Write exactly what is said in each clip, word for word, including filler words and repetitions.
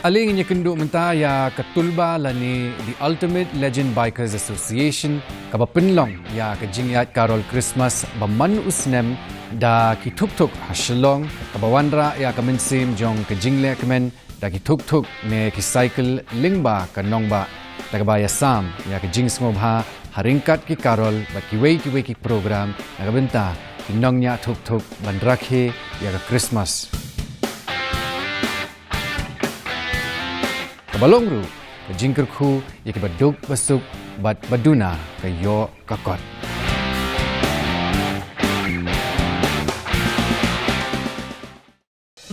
Ale ngin ïakynduh mynta ïa ka Tulba lane The Ultimate Legend Bikers Association, kaba pynlong ïa ka jingïaid karol Christmas ba man u snem da ki thuk thuk ha Shillong, kaba wanrah ïa ka mynsiem jong ka jinglehkmen da ki thuk thuk ne ki cycle lyngba ka nongbah, da kaba ïasam ïa ka jingsngewbha ha ryngkat ki karol bad kiwei kiwei ki program na ka bynta ki nongñiah thuk thuk ban rakhe ïa ka Christmas. Kaba long ruh ka jingkyrkhu ïa kiba duk ba suk bad ba duna ka ïoh ka kot.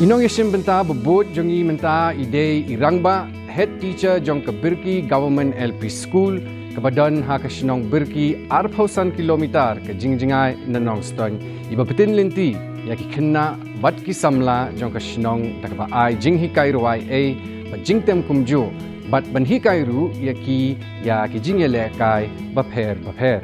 I nongïashim bynta ba bud jong ngi mynta i dei i Rangbah, head teacher jong ka Birki Government L P School, kaba don ha ka shnong Birki, arphew san kilometer ka jingjngai na Nongstoiñ, iba btin lynti ïa ki khynnah bad ki samla jong ka shnong da kaba ai jinghikai rwai ei bad jingtem kumjuh, bad ban hikai ruh ïa ki ïa ki jingïalehkai bapher bapher.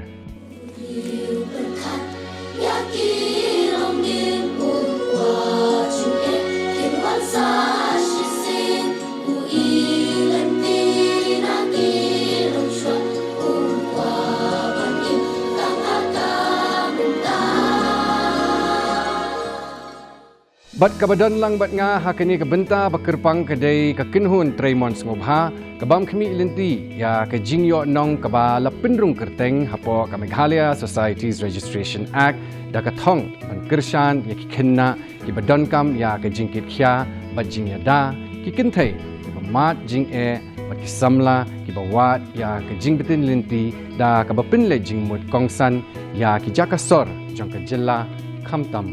Bad kaba don lang bad nga ha kane ka bynta ba kyrpang ka dei ka kynhun trei mon sngewbha, ka bym khmih lynti ïa ka jingïohnong kaba la pynrung kyrteng hapoh ka Meghalaya Societies Registration Act, da ka thong ban kyrshan ïa ki khynnah kiba donkam ïa ka jingkitkhia bad jingïada, ki kynthei kiba mad jingeh bad ki samla kiba wad ïa ka jingbtin lynti, da kaba pynleit jingmut kongsan ïa ki jaka sor jong ka jylla, khamtam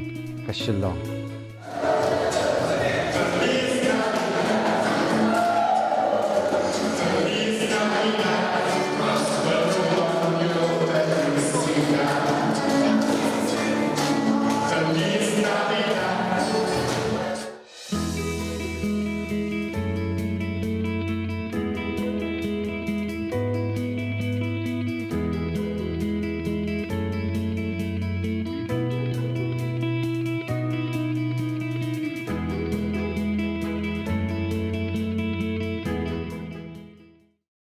ka Shillong.